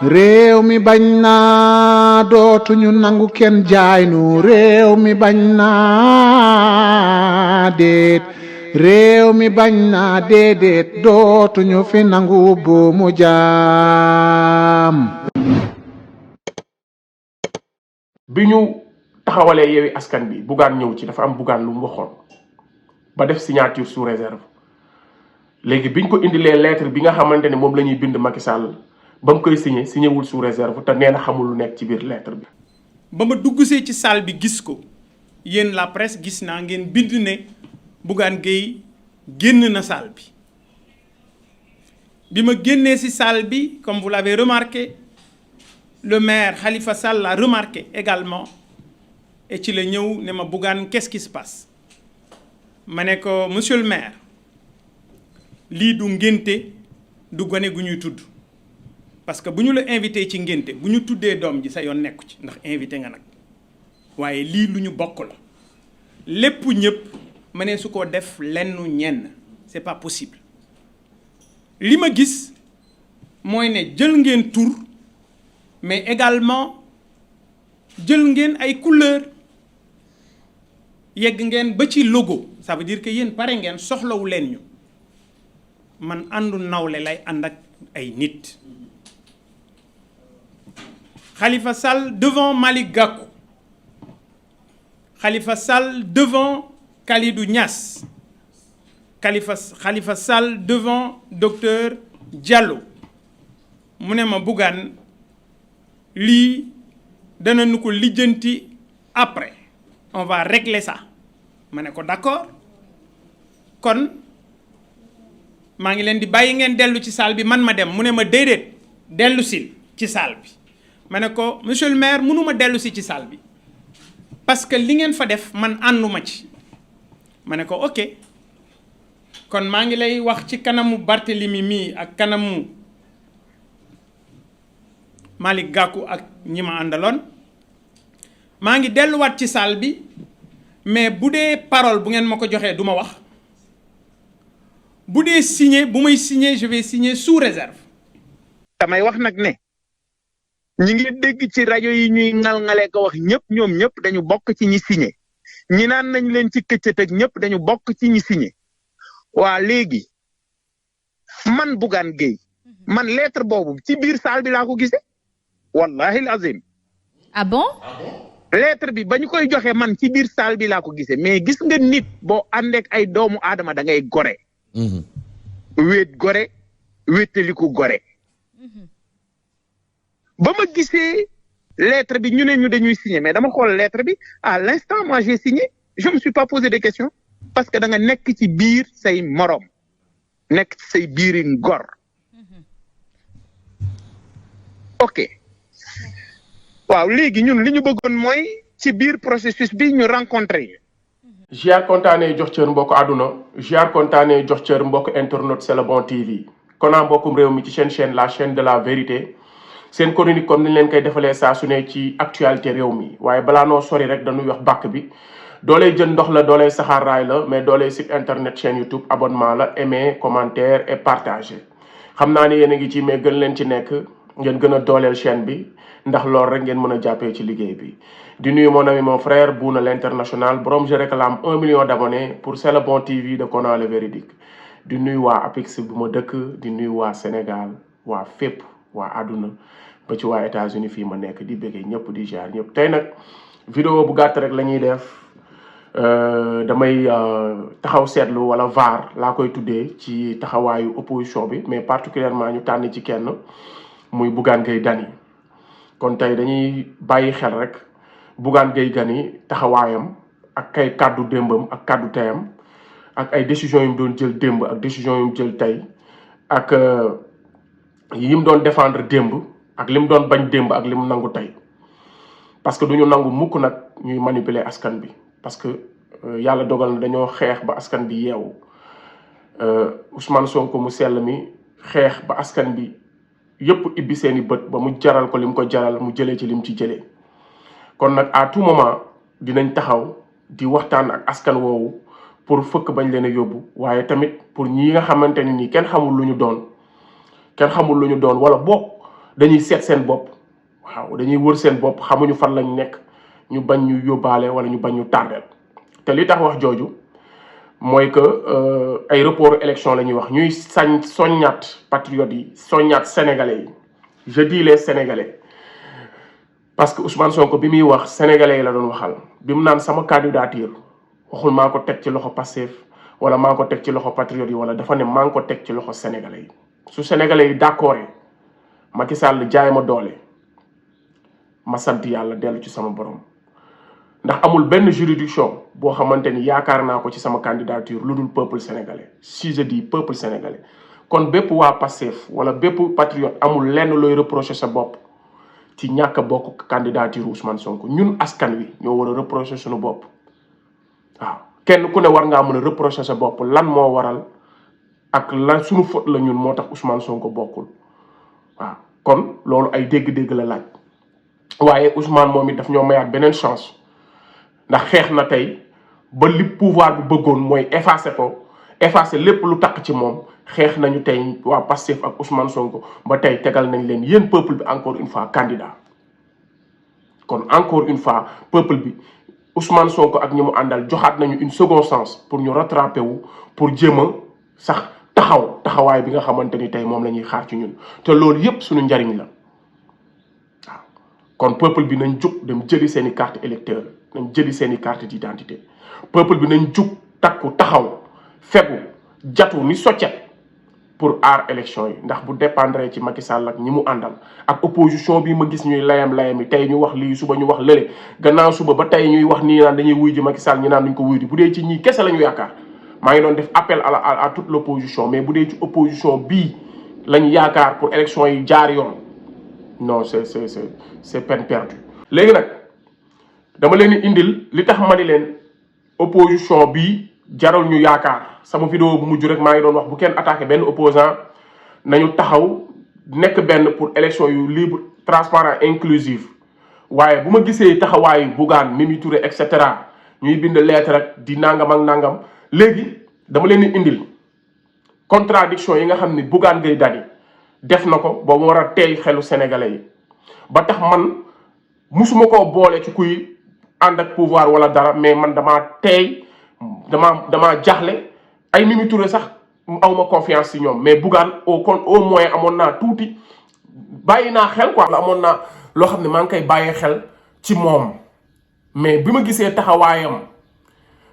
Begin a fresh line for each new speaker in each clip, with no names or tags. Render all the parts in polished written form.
réew mi bañ naa dootuñu nangu kenn jaay nu réew mi bañ naa déet réew mi bañ naa déedéet dootuñu fi nangu buumu jaam.
bi ñu taxawalee Yewwi Askan Wi Bougane ñëw ci dafa am Bougane lu mu waxoon ba def signature sous réserve léegi biñ ko indilee lettre bi nga xamante ne moom la ñuy bind Macky Sall ba mu koy signé wul sous réserve te nee na xamul lu nekk ci biir lettre bi.
ba ma duggsee ci salle bi gis ko yéen la presse gis naa ngeen bind ne Bougane Gueye génn na salle bi ma génnee ci salle bi comme vous l'avez remarqué le maire Khalifa Sall l'a remarqué également et ci la ñëw ne ma Bougane qu'est-ce qui se passe ma ne ko monsieur le maire lii du ngénte du gone gu ñuy tudd parce que bu ñu la invité ci ngénte bu ñu tuddee doom ji sa yoon nekku ci ndax invité nga nag waaye lii lu ñu bokk la lépp ñëpp ma ne su ko def lenn ñenn c'est pas possible li ma gis mooy ne jël ngeen tur mais également jël ngeen ay couleurs yegg ngeen ba ci logo ça veut dire que yéen pare ngeen soxlawu leen ñu man àndu nawle lay ànd ak ay nit Khalifa Sall devant Malick Gakou Khalifa Sall devant Kalidou Niass Khalifa Sall devant docteur Diallo mu ne ma Bougane lii dana nu ko lijjanti après on va régler ça ma ne ko d'accord kon maa ngi leen di bàyyi ngeen dellu ci salle bi man ma dem mu ne ma déedéet dellu si ci salle bi ma ne ko monsieur le maire mënuma dellu si ci salle bi parce que li ngeen fa def man ànduma ci ma ne ko ok kon maa ngi lay wax ci kanamu Barthélemy mii ak kanamu Malick Gakou ak ñi ma àndaloon maa ngi delluwaat ci salle bi mais bu dee parole bu ngeen ma ko joxee du ma wax bu dee signer bu may signer je vais signer sous réserve.
damay wax nag ne ñi ngi dégg ci rajo yi ñuy ngal-ngalee ko wax ñëpp ñoom ñëpp dañu bokk ci ñi signé ñi naan nañ leen ci këccët ak ñëpp dañu bokk ci ñi signé waa léegi man Bougane Gueye man lettre boobu ci biir salle bi laa ko gisee wallahi azim.
Ah bon?
lettre bi ba ñu koy joxe man ci biir salle bi laa ko gisee mais gis nga nit boo àndeek ay doomu aadama da ngay gore. wéet gore wéetaliku gore. ba ma gisee lettre bi ñu ne ñu dañuy signer mais dama xool lettre bi à l'instant moi j'ai signé je me suis pas posé de questions parce que da nga nekk ci biir say morom nekk ci say biiri ngor. ok waaw léegi ñun li ñu bëggoon mooy ci biir processus bi ñu rencontré.
Giar kontaanee jox cër mbokk àdduna Giar kontaanee jox cër mbokk internet C'est le bon TV konaa mbokkum réew mi ci chaîne la chaîne de la vérité seen chronique comme niñ leen koy defalee saa su ne ci actualité réew mi waaye balaa noo sori rek dañuy wax bàkk bi doolee jën ndox la doolee saxaar raay la mais doolee site internet chaîne YouTube abonnement la aimer commentaire et partager xam naa ne yéen a ngi ci mais gën leen ci nekk ngeen gën a dooleel chaîne bi ndax loolu rek ngeen mën a jàppee ci liggéey bi di nuyu mon ami mon frère Bouna l'international borom je réclame 1 million d'abonnés pour C'est le bon TV de Kona le véridique di nuyu waa Apix bu ma dëkk di nuyu waa Sénégal waa fépp waa àdduna ba ci waa États-Unis fii ma nekk di bëggee ñëpp di jaar ñëpp tey nag vidéo bu gàtt rek la ñuy def damay taxaw seetlu wala VAR laa koy tuddee ci taxawaayu opposition bi mais particulièrement ñu tànn ci kenn muy Bougane Gueye Dany kon tey dañuy bàyyi xel rek Bougane Gueye Dany taxawaayam ak ay kàddu démbam ak kàddu teyam ak ay décisions yu mu doon jël démb ak décisions yu mu jël tey ak yi mu doon défendre démb ak li mu doon bañ démb ak li mu nangu tey parce que duñu nangu mukk nag ñuy manipuler askan bi parce que yàlla dogal na dañoo xeex ba askan bi yeewu Ousmane Sonko mu sell mi xeex ba askan bi yëpp ibbi seeni bët ba mu jaral ko lim ko jaral mu jëlee ci lim ci jëlee kon nag à tout moment dinañ taxaw di waxtaan ak askan woowu pour fëkk bañ leen a yóbbu waaye tamit pour ñi nga xamante ni nii kenn xamul lu ñu doon wala boog dañuy seet seen bopp waaw dañuy wër seen bopp xamuñu fan lañ nekk ñu bañ ñu yóbbaale wala ñu bañ ñu tardeel te li tax wax jooju mooy que ay report élection la ñuy wax ñuy soññaat patriotes yi soññaat sénégalais yi je dis les sénégalais parce que Ousmane Sonko bi muy wax sénégalais yi la doon waxal bi mu naan sama candidature waxul maa ko teg ci loxo Pastef wala maa ko teg ci loxo patriotes yi wala dafa ne maa ngi ko teg ci loxo sénégalais yi su sénégalais yi d'accord Macky Sall jaay ma doole ma sant yàlla dellu ci sama borom ndax amul benn juridiction boo xamante ni yaakaar naa ko ci sama candidature lu dul peuple sénégalais si je dis peuple sénégalais kon bépp waa Pastef wala bépp patriote amul lenn looy reprocher sa bopp ci ñàkk a bokk candidature Ousmane Sonko ñun askan wi ñoo war a reprocher suñu bopp waaw kenn ku ne war ngaa mën a reprocher sa bopp lan moo waral ak lan suñu faute la ñun moo tax Ousmane Sonko bokkul waaw kon loolu ay dégg-dégg la laaj waaye Ousmane moom it daf ñoo mayaat beneen chance ndax xeex na tey ba li pouvoir bi bëggoon mooy effacer lépp lu takk ci moom xeex nañu tey waa Pastef ak Ousmane Sonko ba tey tegal nañ leen yéen peuple bi encore une fois candidat kon encore une fois peuple bi Ousmane Sonko ak ñi mu àndal joxaat nañu une seconde chance pour ñu rattraper wu pour jéem a sax taxawaay bi nga xamante ni tey moom la ñuy xaar ci ñun te loolu yépp suñu njariñ la waaw kon peuple bi nañ jug dem jëli seeni carte électeur nañ jëli seeni carte d'identité peuple bi nañ jug takku taxaw fegu jatu ni soccet pour aar élection yi ndax bu dépendre ci Macky Sall ak ñi mu àndal ak opposition bi ma gis ñuy layam yi tey ñu wax lii suba ñu wax lële gannaaw suba ba tey ñuy wax nii naan dañuy wuy ji Macky Sall ñi naan duñ ko wuy ji bu dee ci ñii kese la ñu yaakaar maa ngi doon def appel à toute l'opposition mais bu dee ci opposition bii lañ yaakaar pour élection yi jaar yoon non c'est peine perdue. léegi nag dama leen di indil li tax ma ni leen opposition bii jarul ñu yaakaar sama vidéo bu mujj rek maa ngi doon wax bu kenn attaqué benn opposant nañu taxaw nekk benn pour élection yu libre transparent inclusive waaye bu ma gisee taxawaayu Bougane Mimi Touré et cetera ñuy bind lettre rek di nangam ak nangam léegi dama leen di indil contradiction yi nga xam ni Bougane Gueye Dany def na ko ba mu war a teey xelu sénégalais yi ba tax man musuma koo boole ci kuy ànd ak pouvoir wala dara mais man damaa teey damaa jaaxle ay Mimi Touré sax awma confiance ci ñoom mais Bougane au moins amoon naa tuuti bàyyi naa xel quoi amoon naa loo xam ne maa ngi koy bàyyee xel ci moom mais bi ma gisee taxawaayam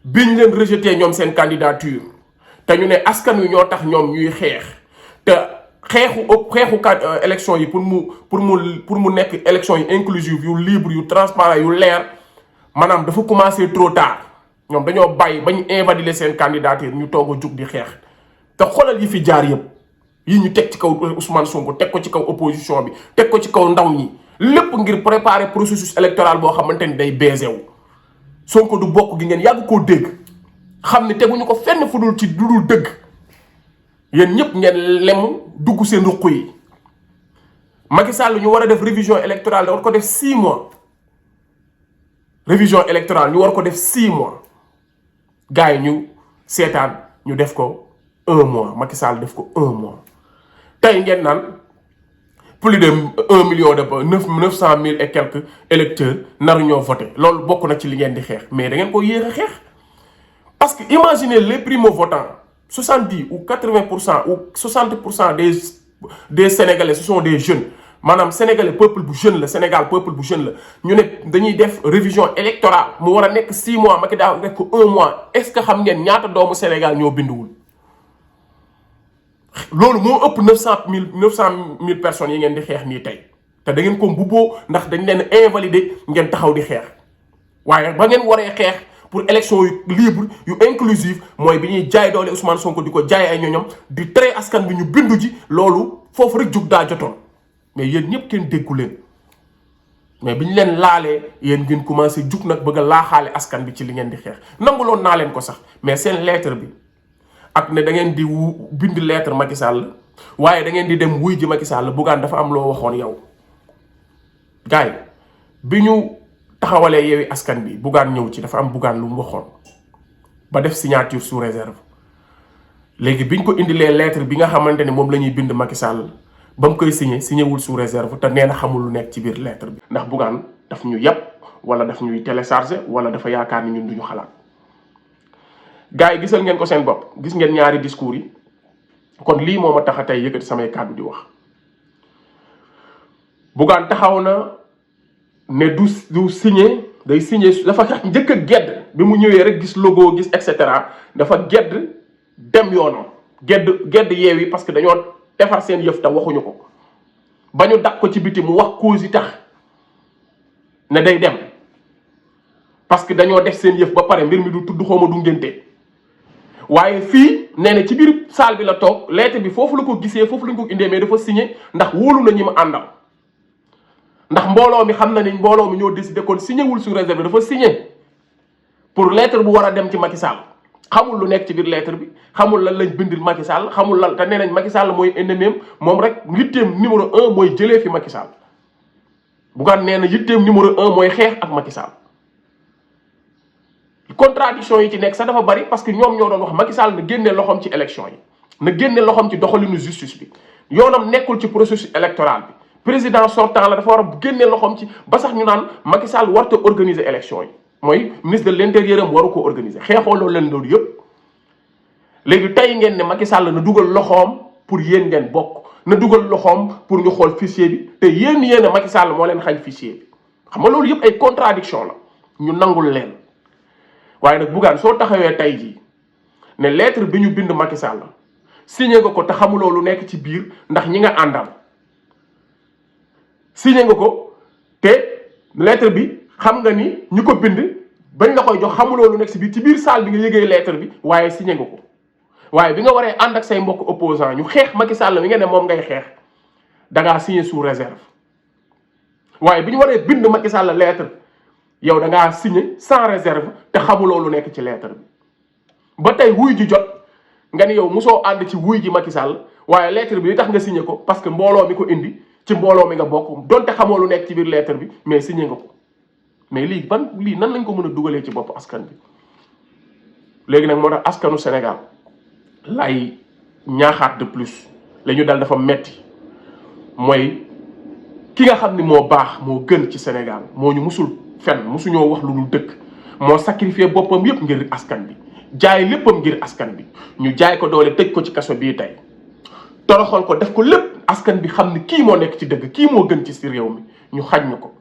biñ leen rejeté ñoom seen candidature te ñu ne askan wi ñoo tax ñoom ñuy xeex te xeexu élection yi pour mu nekk élection yi inclusive yu libre yu transparent yu leer maanaam dafa commencé trop tard ñoom dañoo bàyyi ba ñu invalider seen candidature ñu toog a jug di xeex te xoolal yi fi jaar yëpp yi ñu teg ci kaw Ousmane Sonko teg ko ci kaw opposition bi teg ko ci kaw ndaw ñi lépp ngir préparer processus électoral boo xamante ni day baisé wu. Sonko du bokk gi ngeen yàgg koo dégg xam ni teguñu ko fenn fu dul ci lu dul dëgg yéen ñëpp ngeen lemu dugg seen ruq yi. Macky Sall ñu war a def révision électorale war ko def 6 mois révision électorale ñu war ko def 6 mois gars yi ñu seetaan ñu def ko 1 mois Macky Sall def ko 1 mois tey ngeen naan plus de 1 million de 900 000 et quelques électeurs naru ñoo voté loolu bokk na ci li ngeen di xeex mais da ngeen ko yéex a xeex parce que imaginez les primo-votants 70 ou 80% ou 60% des Sénégalais ce sont des jeunes maanaam Sénégalais peuple bu jeune la Sénégal peuple bu jeune la ñu ne dañuy def révision électorale mu war a nekk 6 mois Macky daa nekk ko 1 mois est-ce que xam ngeen ñaata doomu Sénégal ñoo binduwul loolu moo ëpp 900 000 personnes yi ngeen di xeex nii tey te da ngeen ko mbubboo ndax dañ leen invalider ngeen taxaw di xeex waaye ba ngeen waree xeex pour élection yu libre yu inclusive mooy bi ñuy jaay doole Ousmane Sonko di ko jaay ay ñoñom di tere askan bi ñu bindu ji loolu foofu rek jug daa jotoon mais yéen ñëpp kenn déggu leen mais bi ñu leen laalee yéen ngeen commencé jug nag bëgg a laaxaale askan bi ci li ngeen di xeex nanguloon naa leen ko sax mais seen lettre bi ak ne da ngeen di bind lettre Macky Sall waaye da ngeen di dem wuy ji Macky Sall Bougane dafa am loo waxoon yow gars yi bi ñu taxawalee Yewwi Askan bi Bougane ñëw ci dafa am Bougane lu mu waxoon ba def signature sous réserve léegi biñ ko indilee lettre bi nga xamante ne moom la ñuy bind Macky Sall ba mu koy signé wul sous réserve te nee na xamul lu nekk ci biir lettre bi. ndax Bougane daf ñu yàpp wala daf ñuy télécharger wala dafa yaakaar ni ñun duñu xalaat gars yi gisal ngeen ko seen bopp gis ngeen ñaari discours yi kon lii moo ma tax a tey yëkkati samay kàddu di wax. Bougane taxaw na ne du signé day signé dafa njëkk a gedd bi mu ñëwee rek gis logo gis et cetera dafa gedd dem yoonam gedd Yewwi parce que dañoo defar seen yëf te waxuñu ko ba ñu dak ko ci biti mu wax cause yi tax ne day dem parce que dañoo def seen yëf ba pare mbir mi du tudd xawma du ngénte waaye fii nee na ci biir salle bi la toog lettre bi foofu la ko gisee foofu lañ ko indee mais dafa signé ndax wóolu na ñi ma àndal ndax mbooloo mi xam na ni mbooloo mi ñoo décidé kon signé wul sous réserve dafa signé pour lettre bu war a dem ci Macky Sall xamul lu nekk ci biir lettre bi xamul lan lañ bindil Macky Sall xamul lan te nee nañ Macky Sall mooy ennemi moom rek yitteem numéro 1 mooy jëlee fi Macky Sall Bougane nee na yitteem numéro 1 mooy xeex ak Macky Sall contradiction yi ci nekk sax dafa bari parce que ñoom ñoo doon wax Macky Sall na génne loxoom ci élection yi na génne loxoom ci doxalinu justice bi yoonam nekkul ci processus électoral bi président sortant la dafa war a génne loxoom ci ba sax ñu naan Macky Sall warta organiser élection yi mooy ministre de l'intérieur am waru ko organiser xeexoo loolu leen loolu yëpp léegi tey ngeen ne Macky Sall na dugal loxoom pour yéen ngeen bokk na dugal loxoom pour ñu xool fichier bi te yéen a Macky Sall moo leen xañ fichier bi xam nga loolu yëpp ay contradiction la ñu nangul leen waaye nag Bougane soo taxawee tey jii ne lettre bi ñu bind Macky Sall signé nga ko te xamuloo lu nekk ci biir ndax ñi nga àndal signé nga ko te lettre bi xam nga ni ñu ko bind bañ la koy jox xamuloo lu nekk ci biir salle bi nga yëgee lettre bi waaye signé nga ko waaye bi nga waree ànd ak say mbokk opposant ñu xeex Macky Sall mi nga ne moom ngay xeex da ngaa signé sous réserve waaye bi ñu waree bind Macky Sall lettre yow da ngaa signé sans réserve te xamuloo lu nekk ci lettre bi ba tey wuy ji jot nga ni yow mosoo ànd ci wuy ji Macky Sall waaye lettre bi li tax nga signé ko parce que mbooloo mi ko indi ci mbooloo mi nga bokk donte xamoo lu nekk ci biir lettre bi mais signé nga ko mais lii nan lañ ko mën a dugalee ci bopp askan bi léegi nag moo tax askanu Sénégal lay ñaaxaat de plus la ñu dal dafa metti mooy ki nga xam ni moo baax moo gën ci Sénégal moo ñu musul fen musuñoo wax lu dul dëkk moo sacrifié boppam yépp ngir askan bi jaay léppam ngir askan bi ñu jaay ko doole tëj ko ci kaso bii tey toroxal ko def ko lépp askan bi xam ni kii moo nekk ci dëgg kii moo gën ci si réew mi ñu xañ ñu ko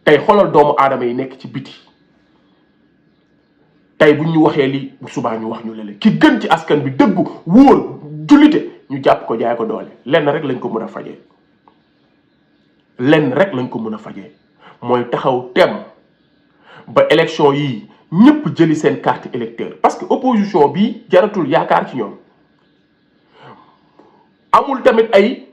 tey xoolal doomu aadama yi nekk ci biti tey buñ ñu waxee lii bu subaa ñu wax ñu lele ki gën ci askan bi dëggu wóor jullite ñu jàpp ko jaay ko doole lenn rek lañ ko mën a fajee lenn rek lañ ko mën a fajee mooy taxaw tem ba élection yii ñëpp jëli seen carte électeur parce que opposition bi jaratul yaakaar ci ñoom amul tamit ay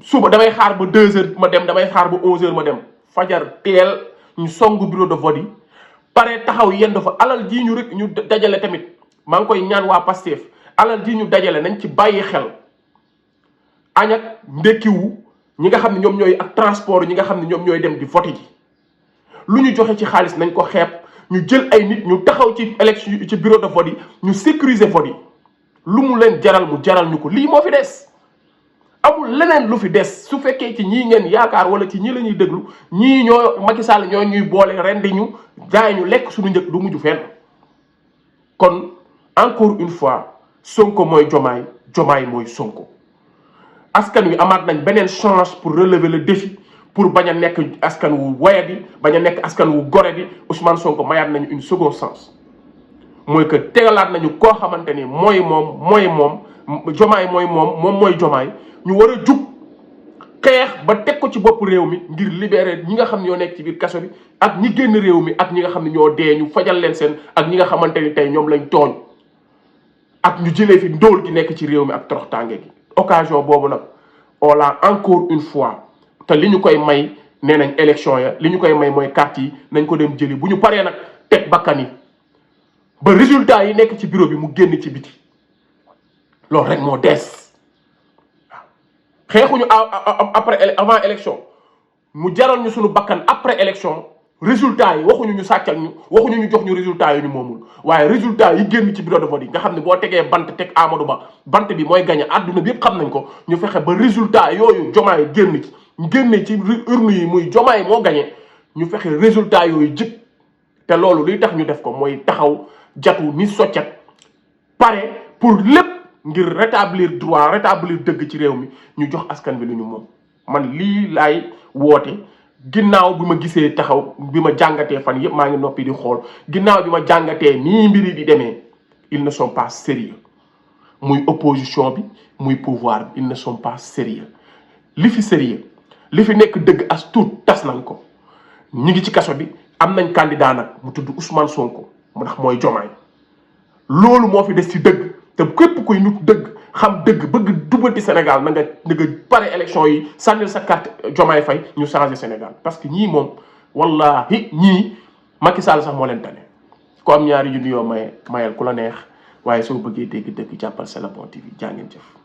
suba damay xaar ba 2h ma dem damay xaar ba 11h ma dem fajar teel ñu songu bureau de vote yi pare taxaw yend fa alal ji ñu rek ñu dajale tamit maa ngi koy ñaan waa Pastef alal ji ñu dajale nañ ci bàyyi xel añ ak ndekkiwu ñi nga xam ne ñoom ñooy ak transport ñi nga xam ne ñoom ñooy dem di vote ji lu ñu joxe ci xaalis nañ ko xeeb ñu jël ay nit ñu taxaw ci élection ci bureau de vote yi ñu sécuriser vote yi lu mu leen jaral mu jaral ñu ko lii moo fi des amul leneen lu fi des su fekkee ci ñii ngeen yaakaar wala ci ñii la ñuy déglu ñii ñoo Macky Sall ñoo ñuy boole rendi ñu jaay ñu lekk suñu njëkk du mujj fenn kon encore une fois Sonko mooy Diomaye Diomaye mooy Sonko askan wi amaat nañ beneen chance pour relever le défi pour bañ a nekk askan wu wayadi bañ a nekk askan wu gore di Ousmane Sonko mayaat nañu une seconde chance mooy que tegalaat nañu koo xamante ni mooy moom Diomaye mooy moom mooy Diomaye ñu war a jug xeex ba teg ko ci bopp réew mi ngir libérer ñi nga xam ne ñoo nekk ci biir kaso bi ak ñi génn réew mi ak ñi nga xam ne ñoo dee ñu fajal leen seen ak ñi nga xamante ni tey ñoom lañ tooñ ak ñu jëlee fi ndóol gi nekk ci réew mi ak toroxtaange gi occasion boobu nag wala encore une fois te li ñu koy may nee nañ élection ya li ñu koy may mooy carte yi nañ ko dem jëli bu ñu paree nag teg bakkan yi ba résultat yi nekk ci bureau bi mu génn ci biti loolu rek moo des xeexuñu après avant élection mu jaral ñu suñu bakkan après élection résultat yi waxuñu ñu sàccal ñu waxuñu ñu jox ñu résultat yi ñu moomul waaye résultat yi génn ci bureau de vote yi nga xam ne boo tegee bant teg Amadou Ba bant bi mooy gagné àdduna bi yëpp xam nañ ko ñu fexe ba résultat yooyu Diomaye génne ci urne yi muy Diomaye moo gagné ñu fexe résultat yooyu jëkk te loolu liy tax ñu def ko mooy taxaw jatu ni soccet pare pour lépp ngir rétablir droit rétablir dëgg ci réew mi ñu jox askan bi lu ñu moom man lii laay woote ginnaaw bi ma gisee taxaw bi ma jàngatee fan yëpp maa ngi noppi di xool ginnaaw bi ma jàngatee nii mbiri di demee ils ne sont pas sérieux muy opposition bi muy pouvoir bi ils ne sont pas sérieux li fi sérieux li fi nekk dëgg as tuut tas nañ ko ñu ngi ci kaso bi am nañ candidat nag mu tudd Ousmane Sonko mu ndax mooy Diomaye loolu moo fi des ci dëgg te képp kuy nut dëgg xam dëgg bëgg dubanti Sénégal na nga pare élection yi sànnil sa carte Diomaye Faye ñu changé Sénégal parce que ñii moom wallahi ñii Macky Sall sax moo leen tane ko am ñaari junni yoo maye mayal ku la neex waaye soo bëggee dégg dëgg jàppal C'est le bon TV jaa ngeen jëf